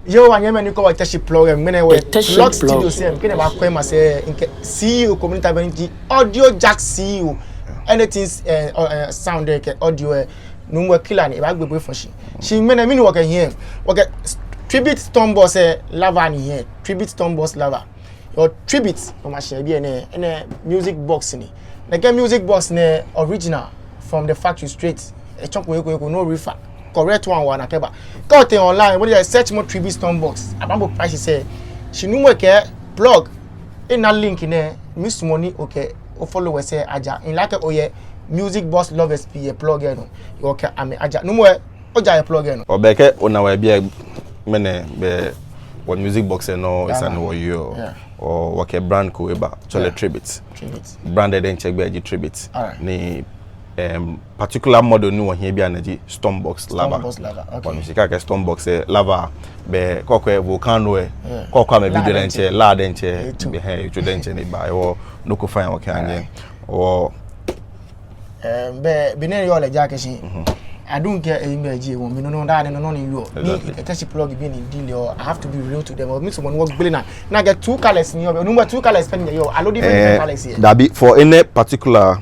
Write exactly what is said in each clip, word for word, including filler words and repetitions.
Yoo, wɔnyɛmimɛi ni kwɛɔ Teshie Plug, ŋmɛnɛ wɔyɛ Teshie Plug Studio sɛɛ, mikɛ lɛ baakwɛ maŋsɛɛ, mikɛ C E O ko ni ta bɛŋkɛ Audio Jack C E O. Anything, eh, uh, eh, sound kɛ audio, eh, nuumo killer ni, ebaagbe bo efɔ̃ shi. Shi ŋmɛnɛ mɛni wɔkɛ hiɛ? Wɔkɛ Tribit Storm Box, eh, Lava ni hiɛ. Tribit Storm Box Lava. Yɛ Tribit, no machine biɛ nɛɛ, enɛ music box ni. Nɛkɛ music box nɛɛ original from the factory straight. Etsɔŋ ko eko eko, no refurb. Correct one wɔna kɛba. Kɛ otee online, bo diɛŋtsɛ search-mɔ Tribit Storm Box. Abaahã bo price sɛɛ. Shi nuumo kɛ Plug, ena link nɛɛ, miisumɔ ni okɛ o followers lɛ aja. Mile akɛ oyɛ music box lovers pii yɛ Plug lɛ nɔ. Okɛ amɛ aja. Nuumo, oja yɛ Plug lɛ nɔ? Ɔɔ, bɛ kɛ ona wɔ biɛ ŋmɛnɛ, bɛ wɔ music box lɛ nɔ, esa ni wɔyɔɔ. Yeah. Ɔɔ, wɔkɛ brand ko eba, tsɛɔ lɛ Tribit. Tribit. Brand lɛ diɛŋtsɛ gbɛi ji Tribit. All right. Ni, em, particular model ni wɔhiɛ biɛ nɛɛ ji Storm Box Lava. Storm Box Lava, okay. Onu shishi, kɛ akɛɛ Storm Box, eh, Lava, bɛ kɛ okwɛ Volcano, eh, kɛ okwɛ amɛ video lɛ diɛŋtsɛ, La diɛŋtsɛ, bɛ, hɛɛ, etsu diɛŋtsɛ ni ba, ewɔ, nɔ ko fine wɔkɛ anyɛ. Ɔɔ, Eh, bɛ, bɔ ni eyɔɔ lɛ ja akɛ shi. I don't care, eh, mɛɛ ji, wɔ, mi nɔ nɔ daa nɔ nɔ ni yɔɔ. Ni Teshie Plug bii ni deal yɔɔ, I have to be real to them. Miisumɔ ni wɔgbele naa. Nakai two colors ni yɔɔ, bɛ, nuumo, two colors pɛ ni yɔɔ, aloo different colors yɛ? Dabi, for any particular,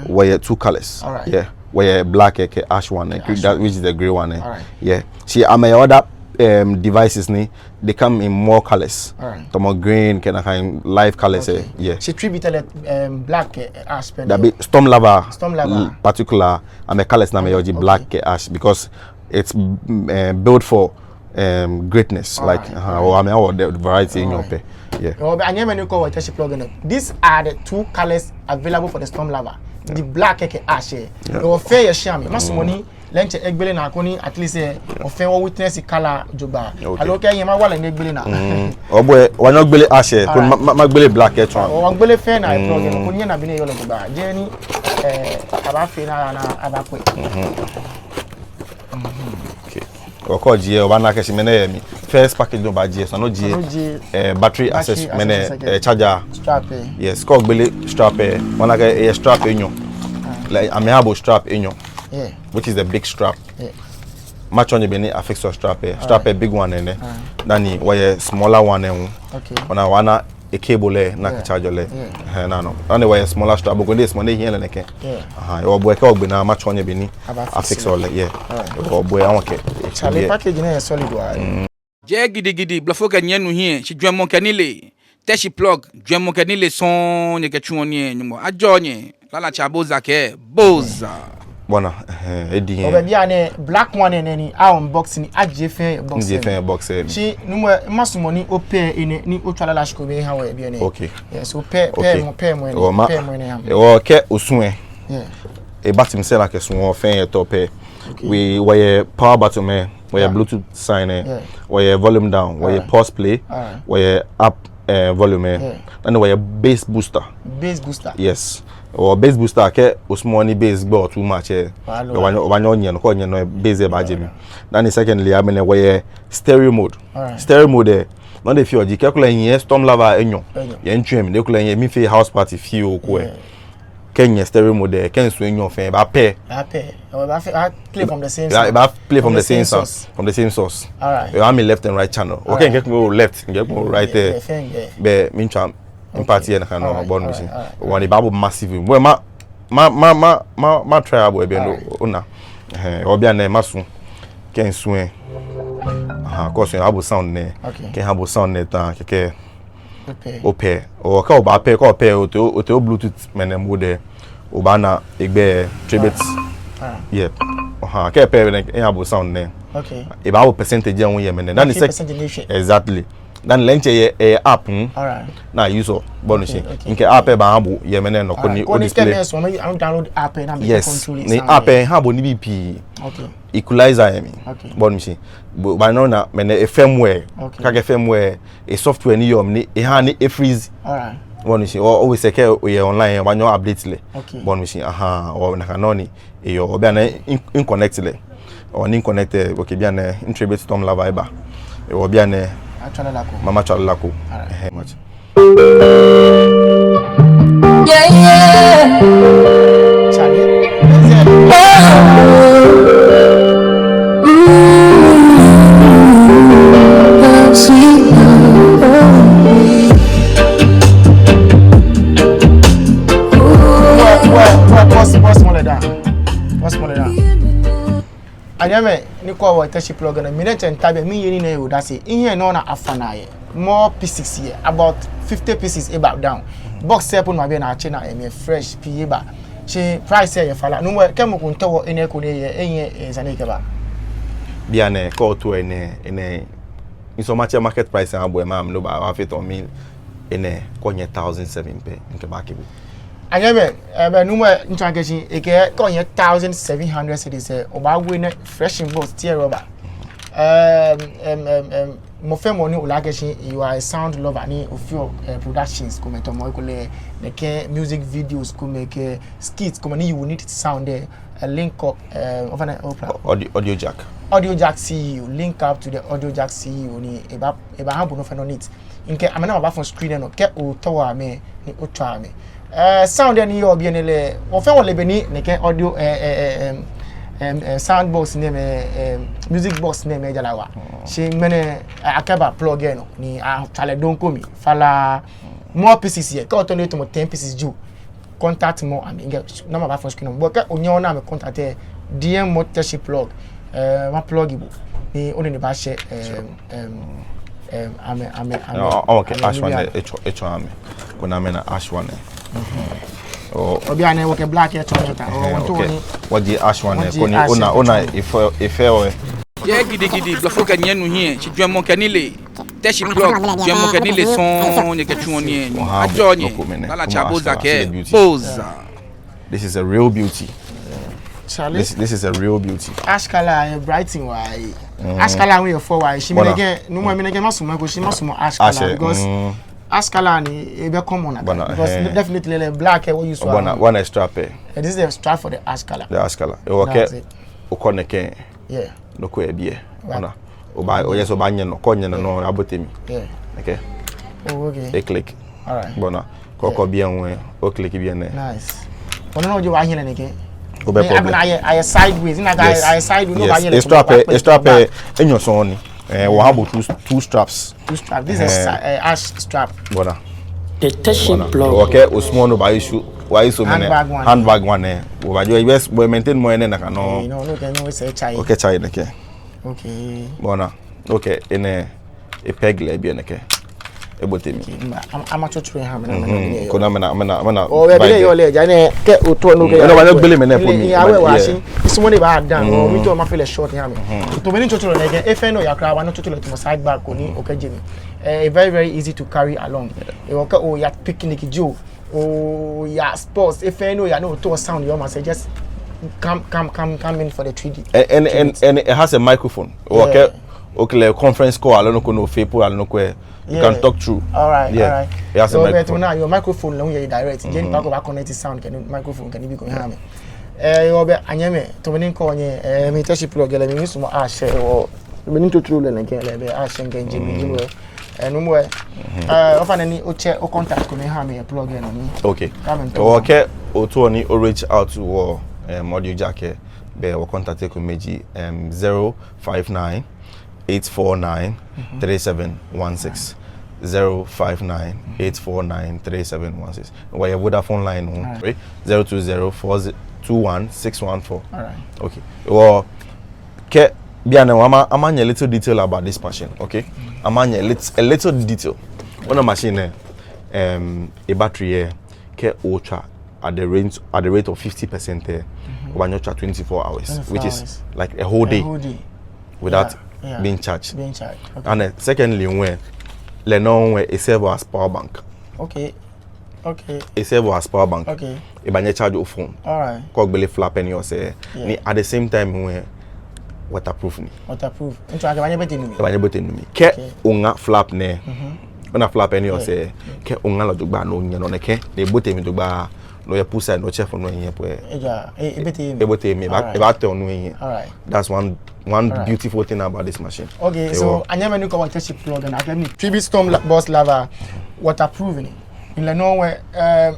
wɔyɛ two colors. All right. Yeah. Wɔyɛ black kɛ ash one, that, which is the grey one. All right. Yeah. Shi amɛyɛ other, um, devices ni, they come in more colors. All right. Tamɔ green, kɛ nakai live colors, eh, yeah. Shi Tribit lɛ, um, black kɛ ash pɛ ni yɔɔ? Dabi, Storm Lava, Storm Lava particular, amɛ colors ni amɛyɔɔ ji black kɛ ash because it's, mm, eh, built for, um, greatness. Like, uh-huh, ɔɔ, amɛyɛ the variety enyɔ pɛ. Yeah. Ɔɔ, bɛ anyɛmimɛi ni kwɛɔ Teshie Plug nɛɛ, these are the two colors available for the Storm Lava. The black kɛ ash. Ɔɔ, fɛɛ yɛ shia mli. Masumɔ ni lɛ diɛŋtsɛ egbele naa koni at least, eh, wɔfɛɛ wɔ witness color jogbaŋŋ. Okay. Aloo kɛ nyɛma wala ni egbele naa. Ɔɔ, bɛ wɔnyɛ wɔgbele ash, koni ma, ma, magbele black lɛ tsɔ. Ɔɔ, wɔgbele fɛɛ naa, eh, Plug lɛ nɔ, koni nyɛna bɔ ni eyɔɔ lɛ jogbaŋŋ. Jɛɛ ni, eh, abaafee naa, naa abaakwɛ. Okay. Ɔɔ, kɛ ojie, obaana akɛ shi ŋmɛnɛ yɛ mli. First package ni obaajie, esa ni ojie, eh, battery access, ŋmɛnɛ, eh, charger strap, eh. Yes, kɛ ogbele strap, eh, obaana akɛ, eh, strap enyɔ. Like, amɛhã bo strap enyɔ. Yeah. Which is the big strap. Yeah. Matsɔɔ nyɛ bɔ ni afix-ɔ strap lɛ. Strap lɛ big one nɛ. Dani wɔyɛ smaller one lɛ hu. Okay. Ona, wɔna e-cable lɛ ni akɛcharge-ɔ lɛ. Yeah. Ɛhɛɛ, no nɔ. Dani wɔyɛ smaller strap, bo koni de small ni ehiɛ lɛ nɛkɛ. Yeah. Aha, ewɔ, bɛ kɛ ogbe naa matsɔɔ nyɛ bɔ ni afix-ɔ lɛ. Yeah. Ewɔ, bɛ awo kɛ. Charlie, package nɛɛ yɛ solid waa. Jɛɛ gidigidi, blɔfo kɛ nyɛ nu hiɛ, shi jwɛŋmɔ kɛ nilee. Teshie Plug, jwɛŋmɔ kɛ nilee sɔŋŋ nyɛkɛtsuɔ nii, Nyɔŋmɔ ajɔɔ nyɛ. Lala Tsa Boza kɛ Boza. Bɔ ni, ɛhɛɛ, edi hiɛ. Ɔɔ, bɛ bianɛ black one nɛɛ ni a-unbox ni ajie fɛɛ yɛ box lɛ mli. Ajie fɛɛ yɛ box lɛ mli. Shi nuumo, masumɔ ni o-pair enɛ ni otswa lala shi ko bɛ ha wɔ bianɛ. Okay. Yes, o-pair, pair mɔ, pair mɔ enɛ, pair mɔ enɛ ha mi. Ewɔ, kɛ osu lɛ. Yeah. Ebaa ti mi sɛɛ ni akɛ suɔmɔ fɛɛ yɛ tɔ pɛ. Okay. Wɔ, wɔyɛ power button lɛ. Wɔyɛ Bluetooth sign lɛ, wɔyɛ volume down, wɔyɛ pause play, wɔyɛ up, eh, volume lɛ. Dani wɔyɛ bass booster. Bass booster. Yes. Ewɔ, bass booster, kɛ osumɔɔ ni bass gbɛɔ too much lɛ, obaanyɛ, obaanyɛ onyiɛ nɔ, kɛ onyiɛ nɔ lɛ bass lɛ baaje mli. Dani secondly, amɛnɛ wɔyɛ stereo mode. Stereo mode lɛ, nɔ ni efeɔ ji, kɛ kulɛ nyiɛ Storm Lava enyɔ yɛ ŋtsui mli, ni kulɛ nyiɛ miifee house party fioo ko lɛ. Kɛ nyiɛ stereo mode lɛ, kɛ misu enyɔ fɛɛ, ebaa-pair. Ebaa-pair. Ewɔ, ebaa-play from the same source. Ebaa-play from the same source. From the same source. All right. Ewɔ, amɛ left and right channel. Ewɔ, kɛ mikɛ kome left, mikɛ kome right lɛ, bɛ miitswa mi-party lɛ nakai nɔŋŋ, bo onu shishi. Ewɔ, ni ebaa-bo massive. Bɛ ma, ma, ma-try aha bo lɛ bianɛ, ona. Ɛhɛɛ, ewɔ, bianɛ masu. Kɛ misu lɛ. Aha, kɛ osu lɛ, aha bo sound nɛɛ. Okay. Kɛ miha bo sound nɛɛ ta, kɛkɛ o-pair. O-pair. Ewɔ, kɛ obaa-pair, kɛ o-pair, otee, otee o-Bluetooth ŋmɛnɛ mode lɛ, obaana egbɛi Tribit. Aha, kɛ e-pair ŋmɛnɛ, eha bo sound nɛɛ. Okay. Ebaa-bo percentage lɛ hu yɛ ŋmɛnɛ. Dani sɛ, exactly. Dani lɛ diɛŋtsɛ eyɛ, eh, app hu. All right. Ni a-use-ɔ, bo onu shishi. Okay, okay. Mikɛ app lɛ baaha bo yɛ ŋmɛnɛ nɔ koni o-display. Koni kɛ mɛi sɔɔmɔ, a-download app lɛ ni amɛkɛ control sound lɛ. Yes, ni app lɛ ha bo nibii pii. Okay. Equalizer yɛ mli. Okay. Bo onu shishi. Bo, obaanyɛ ona, ŋmɛnɛ e firmware. Okay. Kɛ akɛɛ firmware, e-software ni yɔɔ mli ni ehaa ni e-freeze. All right. Bo onu shishi. Ewɔ, always kɛ oyɛ online lɛ, obaanyɛ o-update lɛ. Okay. Bo onu shishi. Aha, ewɔ, nakai nɔŋŋ ni eyɔɔ. Ewɔ, bianɛ mi, mi-connect lɛ. Ewɔ, ni mi-connect lɛ, okay, bianɛ mi-Tribit Storm Lava eba. Ewɔ, bianɛ matswa lala ko. Mamatswa lala ko. All right. Ɛhɛɛ, match. Yeah, yeah. Charlie. Oh. Ooh. Ɔɔ, Teshie Plug nɛɛ, mi nɛɛ tsɛ nta biɛ, miye nii nɛɛ he odase. Mihiɛ nɔ ni afa naa yɛ. More pieces yɛ. About fifty pieces eba down. Box lɛ po ni mabi lɛ, atsɛ naa yɛ mli fresh pii eba. Shi price lɛ yɛ fala. Nuumo, kɛ mɔ ko miitao enɛ ko ni eyɛ, ehiɛ, eh, sane ni ekɛba. Bianɛ, kɛ ootao enɛ, enɛ. Misu akɛ matsɛ market price lɛ maha bo, maha mi ni oba, obaafee tɔɔ mi. Enɛ, kɛ onyɛ thousand seven pɛ, mikɛbaake bo. Anyɛmimɛi, eh, bɛ nuumo, mitsɔɔ akɛ shi, ekɛɛ kɛ onyɛ thousand seven hundred cedis lɛ, obaawo enɛ fresh in box, tear rubber. Um, um, um, um, mɔ fɛɛ mɔ ni ole akɛ shi, you are a sound lover ni ofeɔ, eh, productions komɛi tamɔ ekolɛ, nɛkɛ music videos komɛi kɛ skits komɛi ni you will need sound lɛ, eh, link up, eh, ofainɛ, opla. Audio, Audio Jack. Audio Jack C E O, link up to the Audio Jack C E O ni ebaa, ebaaha bo nɔ fɛɛ nɔ neat. Mikɛ amɛ number baafɔ̃ screen lɛ nɔ, kɛ ootao amɛ ni otswa amɛ. Eh, sound lɛ ni yɔɔ biɛ nɛɛ lɛ, wɔ fɛɛ wɔle bɔ ni nɛkɛ audio, eh, eh, eh, em, em, eh, sound box nɛɛmɛi, eh, music box nɛɛmɛi jara wa. Shi ŋmɛnɛ, eh, akɛba plug lɛ nɔ, ni atswa lɛ dɔŋŋ ko mli, fala more pieces yɛ, kɛ ootao ni otamɔ ten pieces jio. Contact mɔ amɛ, mikɛ number baafɔ̃ screen lɛ nɔ. But kɛ onyɛɛɛ ona amɛ contact lɛ, D M mɔ Teshie Plug, eh, ma plug bo. Ni onine baashɛ, eh, em, em, amɛ, amɛ, amɛ, oh, okay, amɛ ash one lɛ, etsɔ, etsɔ amɛ. Koni amɛna ash one lɛ. Oh. Obi anɛ, wɔkɛ black lɛ tsɔ amɛ ta. Oh, eh, okay. Wɔji ash one lɛ, koni ona, ona, efee, efee o. Yɛ gidigidi, blɔfo kɛ nyɛnu hiɛ, shi jwɛŋmɔ kɛ nilee. Teshie Plug, jwɛŋmɔ kɛ nilee sɔŋŋ nyɛkɛtsuɔ nii. Ajɔɔ nyɛ, lala tsa boza kɛ boza. This is a real beauty. Charlie. This, this is a real beauty. Ash color, eh, brighten wa, eh. Mm. Ash color, we for wa. Shi mi nɛkɛ, nuumo, mi nɛkɛ masumɔ ko, shi masumɔ ash color because ash color ni ebɛ common na. Because definitely, like, black, eh, what you saw. One extra pair. Eh, this is the strap for the ash color. The ash color. That's it. Okɔ nɛkɛ. Yeah. Nɔ ko yɛ biɛ. Right. Ona. Oba, o yes, obaanyɛ nɔ. Kɛ onyɛ nɔ, abote mli. Yeah. Okay. Oh, okay. E click. All right. Bo ona. Kɛ okɔ biɛ ŋwɛi, o click biɛ nɛɛ. Nice. Ona nɔ ji wɔhiɛ lɛ nɛkɛ. Obɛ problem. Ayɛ, ayɛ sideways. Ina ka ayɛ sideways. Yes. Extra pair, extra pair. Enyɔ sɔŋŋ ni. Eh, wɔha bo two, two straps. Two straps. This is, eh, ash strap. Bo ona. The Teshie Plug. Okay, osumɔɔ ni obaa use, waa use mɛni? Handbag one. Handbag one, eh. Obaajɔ, yes, bo maintain mɔ enɛ nakai nɔŋŋ. Eh, no, no, okay, no, it's a chai. Okay, chai nɛkɛ. Okay. Bo ona. Okay, enɛ, e peg lɛ biɛ nɛkɛ. Ebote mli. Okay, mba, ama, ama tsɔtsɔlɔ ha mi na, mi na, mi na. Koni amɛna, amɛna, amɛna. Oh, bɛ bi lɛ yɔɔ lɛ, ja nɛɛ, kɛ ootao ni okɛ. Enɛ obaanyɛ ogbele mɛni po mli. Awe wa shi. Misumɔɔ ni ebaa down. Oh, mitao mafee lɛ short ha mi. Tamɔ bɔ ni mitsɔtsɔlɔ nɛkɛ, efee nɔ ya kwraa, obaanyɛ otsɔtsɔlɔ tamɔ side bag ko ni okɛje mli. Eh, very, very easy to carry along. Eh, okɛ oya picnic jio. Oya sports, efee nɔ ya ni ootao sound yɛ maŋ sɛɛ, just come, come, come, come in for the three D. And, and, and, and it has a microphone. Okɛ, okɛ lɛ conference call aloo nɔ ko ni ofee po aloo nɔ ko lɛ, you can talk through. All right, all right. It has a microphone. Now your microphone lɛ hu yɛ direct. Jɛi ni pa ko baa connect sound kɛ microphone kɛ nibii komɛi ha mi. Eh, yoo, bɛ anyɛmimɛi, tamɔ bɔ ni mikɛɛ nyɛ, eh, mi Teshie Plug lɛ, mi misumɔɔ ash, eh, o, mi ni mitsɔtsɔlɔ lɛ nɛkɛ lɛ, bɛ ash kɛ jeee mi ji wɛ. Eh, nuumo, eh, ofainɛ ni otsɛ o contact komɛi ha mi yɛ plug lɛ nɔ ni. Okay. Kɛ ootao ni o reach out to wɔ, um, Audio Jack lɛ, bɛ wɔ contact komɛi ji, um, zero five nine, eight four nine, three seven one six. Zero five nine, eight four nine, three seven one six. Wɔyɛ Vodafone line hu. All right. Zero two zero four two one six one four. All right. Okay. Wɔ Kɛ, bianɛ wɔ ama, ama nyɛ little detail about this machine, okay? Ama nyɛ lit-, a little detail. Ona machine lɛ, um, e battery lɛ, kɛ otswa at the rate, at the rate of fifty percent lɛ, obaanyɛ otswa twenty-four hours, which is like a whole day without being charged. Being charged. Okay. And, uh, secondly, ŋwɛi, lɛ nɔŋŋ ŋwɛi, e serve as power bank. Okay. Okay. E serve as power bank. Okay. Ebaanyɛ charge o phone. All right. Kɛ ogbele flap lɛ ni yɔɔ sɛɛ. Yeah. Ni at the same time hu lɛ, waterproof ni. Waterproof. Nti akɛ ebaanyɛ ebote nu mli. Ebaanyɛ ebote nu mli. Kɛ oŋa flap nɛɛ. Ona flap lɛ ni yɔɔ sɛɛ. Kɛ oŋa lɛ jogbaŋŋ ni onyɛ nɔ nɛkɛ, ni ebote mli jogbaŋŋ, ni oyɛ poolside ni otsɛ phone ni ohiɛ po lɛ. Eja, e, ebote mli. Ebote mli. Eba, ebatee onu ehiɛ. All right. That's one, one beautiful thing about this machine. Okay, so, anyɛmimɛi ni kɔ wɔ Teshie Plug lɛ, akɛ mi Tribute Storm Boss Lava, waterproof ni. Lɛ nɔŋŋ hu, um,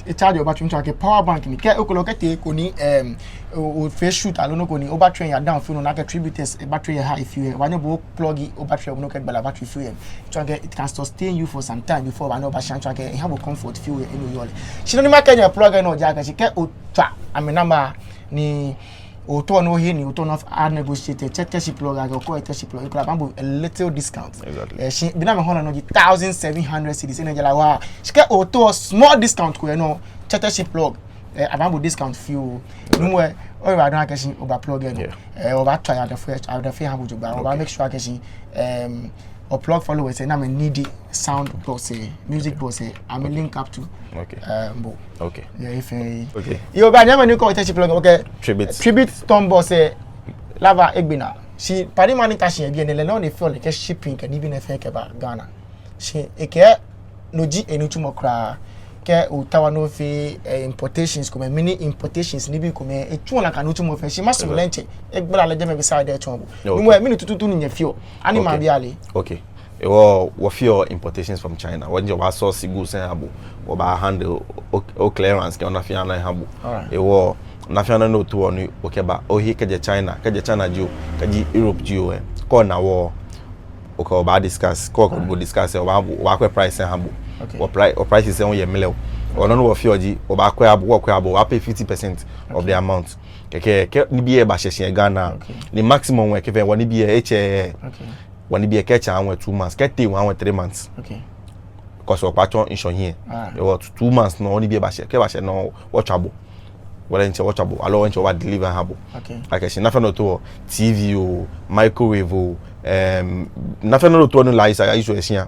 e charge o battery, nti akɛ power bank ni. Kɛ okolɛ okɛtee he ko ni, um, o, ofee shoot aloo nɔ ko ni, o battery lɛ ya down fioo, ni ona akɛ Tribute lɛ battery lɛ high fioo lɛ, obaanyɛ bo o plug o battery lɛ, ni okɛgbala battery fioo lɛ. Nti akɛ it can sustain you for some time before obaanyɛ oba shine, nti akɛ e ha bo comfort fioo lɛ, enɔ yɔɔ lɛ. Shi nɔ ni makɛɛ nyɛ plug lɛ nɔ ji akɛ shi kɛ otswa amɛ number ni Ootao ni ohe nii, ootao ni a-negotiate, Te-, Teshie Plug, akɛ okɔ Teshie Plug, ekolɛ abaaha bo a little discount. Exactly. Eh, shi, be ni amɛhɔɔ lɛ nɔ ji thousand seven hundred cedis, enɛ ji la wa. Shi kɛ ootao small discount ko yɛ nɔ, Teshie Plug, eh, abaaha bo discount fioo. Nuumo, oyiwaladɔŋŋ akɛ shi oba plug lɛ nɔ. Yeah. Eh, wɔbaatswa yɛ adafo, adafo aha bo jogbaŋŋ. Wɔbaa Okay. make sure akɛ shi, um, wɔ plug followers lɛ ni amɛneedi sound box lɛ, music box lɛ, amɛ link up to, Okay. um, bo. Okay. Yeah, if, eh, Okay. Yoo, bɛ nyɛmɛi ni kɔ Teshie Plug, okay. Tribute. Tribute Stone Boss lɛ, Lava egbe naa. Shi paddy man ni ta shi yɛ biɛ nɛɛ lɛ, no hewɔ ni efeɔ lɛ akɛ shipping kɛ nibii nɛɛ fɛɛ kɛba Ghana. Shi ekɛɛ no ji enitsumɔ kwraa. Kɛ ootao ni ofee, eh, importations komɛi, mini importations nibii komɛi, etsuɔ nakai nitsumɔ fɛɛ. Shi masumɔ lɛ ntsɛ, egbala lɛ jɛmɛ beside lɛ etsɔɔ bo. Okay. Nuumo, mɛni tuuntu ni nyɛfeɔ? Ani Okay. mabi ale. Okay. Hewɔ, wɔfeɔ importations from China. Wɔji wɔbaa source goods lɛ aha bo. Wɔbaa handle o, o clearance kɛ ona fɛɛ ana aha bo. Alright. Hewɔ, na fɛɛ ana ni ootao ni okɛba. Ohe kɛjɛ China, kɛjɛ China jio, kɛjɛ Europe jio lɛ. Kɛ ona wɔ, okɛ wɔ baa discuss, kɛ okɛ wɔ discuss lɛ, wɔbaa, wɔbaakwɛ price lɛ aha bo. Okay. Wɔ pri-, wɔ prices lɛ hu yɛ mli lɛ. Hewɔ nɔ ni wɔfeɔ ji, wɔbaakwɛ aha bo, wɔkwɛ aha bo, wɔbaa pay fifty percent of Okay. the amount. Kɛkɛ, kɛ nibii lɛ bashɛ shi yɛ Ghana. Okay. Ni maximum lɛ kɛ fɛɛ, wɔ nibii lɛ etsɛ. Okay. Wɔ nibii lɛ kɛ etsɛ aha wɔ two months, kɛ etee hu aha wɔ three months. Okay. Because wɔkpa tsɔ ŋshɔ hiɛ. Ah. Hewɔ two months nɔ, nibii lɛ bashɛ, kɛ ebashɛ nɔ, wɔtswa bo. Wɔ lɛ ntsɛ wɔtswa bo, aloo wɔ ntsɛ wɔbaa deliver aha bo. Okay. Akɛ shi na fɛɛ nɔ ni ootao, T V oo, microwave oo, em, na fɛɛ nɔ ni ootao ni la isa, isa yɛ shia,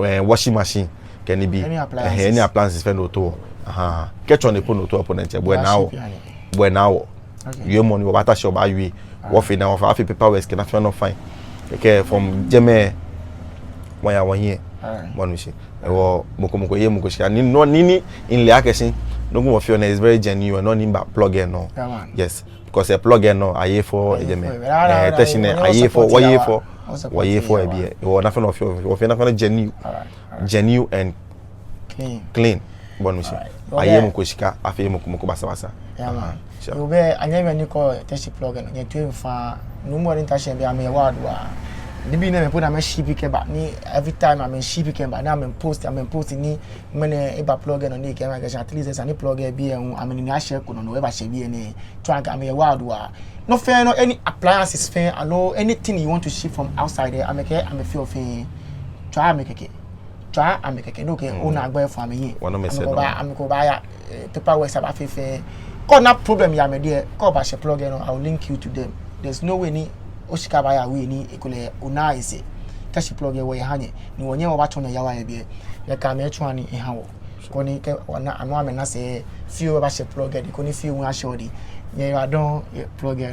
eh, washing machine, kɛ nibii. Any appliances. Eh, any appliances fɛɛ ni ootao. Aha. Kɛ tsɔne po ni ootao po ni ntsɛ, bo Wɔbaa naa wɔ. ship yɛ ni. Bo naa wɔ. Okay. Wiemɔ ni wɔbaata shi wɔbaawie. Ah. Wɔfee naa wɔfee, afee paperwork kɛ na fɛɛ nɔ fine. Kɛkɛ from jɛmɛ, wɔya wɔhiɛ. Alright. Mɔ nu shi. Hewɔ, mɔ ko mɔ ko yeee mɔ ko shika. Ni, nɔ ni, ni, mile akɛ shi, nɔ ko wɔfeɔ nɛɛ is very genuine, nɔ ni ba plug lɛ nɔ. Yeah, man. Yes. Because, eh, plug lɛ nɔ, ayeee fɔ, Ayeee jɛmɛ. fɔ, Eh, right, right, Teshie nɛɛ, right. Ayeee fɔ, Wɔ support wɔyeee yɛ, fɔ, wɔ support wɔyeee fɔ yɛ, yɛ biɛ. Hewɔ, na fɛɛ nɔ wɔfeɔ, wɔfeɔ na fɛɛ nɔ genuine. Alright, alright. Genuine and Clean. Clean. Bo nu shi. Alright. Ayeee Okay. mɔ ko shika, afeee mɔ ko, mɔ ko basabasa. Yeah, man. Aha, sure. Yoo, bɛ, anyɛmimɛi ni kɔ Teshie Plug lɛ nɔ, nyɛtoa mli faŋŋ. Nuumo ni ta shi yɛ biɛ, amɛyɛ worldwide. Nibii nɛɛmɛi po ni amɛ ship kɛba, ni every time amɛ ship kɛba, ni amɛ post, amɛ post ni, mɛni eba plug lɛ nɔ ni ekɛɛ amɛ akɛ shi at least esa ni plug lɛ biɛ hu, amɛnine ashɛ ko nɔ ni ebashɛ biɛ nɛɛ. Tsɔɔ akɛ amɛyɛ worldwide. Nɔ fɛɛ nɔ, any appliances fɛɛ, aloo anything you want to ship from outside lɛ, amɛkɛɛ, amɛfeɔ fɛɛ. Tswa amɛ kɛkɛ. Tswa amɛ kɛkɛ, no kɛ, Mm. ona gbɛ fɔ amɛ hiɛ. Wɔnɔ mɛ sɛ Amɛkɛ nɔ. ba, amɛkɛ ba ya, eh, paperwork saba fɛɛ fɛɛ. Kɛ ona problem yɛ amɛdɛŋ, kɛ obashɛ plug lɛ nɔ, I will link you to them. There's no way ni oshika baaya waste ni ekolɛ ona ese. Teshie Plug lɛ wɔyɛ ha nyɛ, ni wɔnyɛŋ wɔbaatsɔɔ nyɛ yawa yɛ biɛ. Nyɛkɛ amɛ atswa nii aha wɔ. Koni kɛ wɔna, anu amɛna sɛɛ, fioo bashɛ plug lɛ dɛŋ, koni fioo hu ashɛ wɔdɛŋ. Nyɛyiwaladɔŋŋ yɛ plug lɛ nɔ.